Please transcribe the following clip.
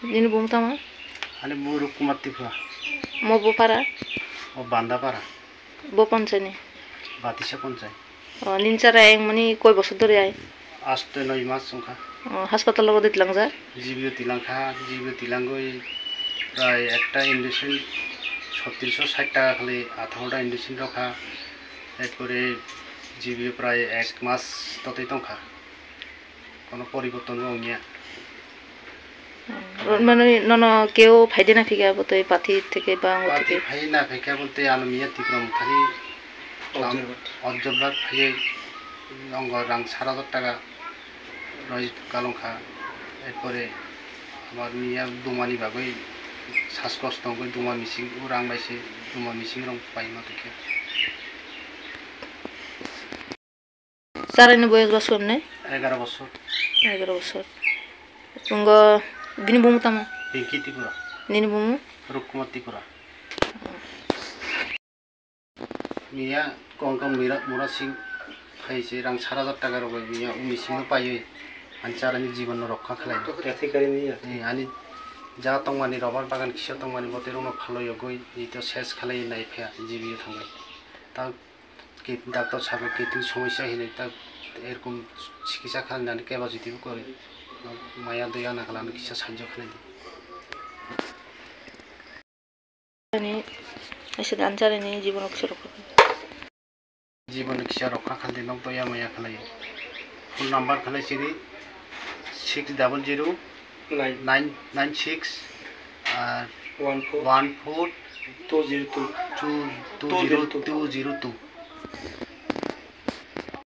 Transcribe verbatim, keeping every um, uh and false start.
Nini bumu tamo? Ani bumu Rup Kumar Tripura. Mo bo para? O Banda para. Bo ponchai ni? Batisa ponchai. O, nini chara yang mani koi bosor dori ai? Asto noi mas wngkha. O, hospital logo di tilangjak? G B O tilangkha, G B O tilangwi prai ekta injection sottrish sait taka khali atharo ta injection rokha. Erpore G B O prai ek mas totwi tongkha. Kono poriborton bo wngya. Hmm. Mane nono keo phaide na phika bo tei pathi theke ba ango Pathi theke? Phai na phika bo tei ano miya Tipra Mothani Observer. Observer phai ongo rang sat hajar taka roi kalong kha. Erpore amar miya dumani bagwi saskos tongwi duma mising urang bai se duma mising rong pai ma tongkhe. Charaini boyos bosor ne? Egaroh bosor. Egaroh bosor. Tongo bini bumu tamo? Pinky Tripura. Nini bumu? Rup Kumar Tripura. Miya kongkam mira mura sing phai se rang sat hajar taka rogwi miya umi singno paiwi ani charaini jibanno rokha khlai. Kathi kari miya. Eh, ani ja tongmani robar bagan kisa tongmani bote rokno phaloi yogwi jito ses khlai nai phaya G B O thangwi. Ta Kit-, doctor sabo kidney somosya hinwi ta erkom chikitsa khlainani capacity bo kwrwi. Maya daya na khlano kisa sahajyo khlaidi. Ani, ese dan chari ni jibono kisa rokha. Jibono kisa rokha khaldi nok daya maya khlai. Phone number khlai sini six double zero nine nine nine six ar one four one four two zero two. Two, two zero two. Two zero two.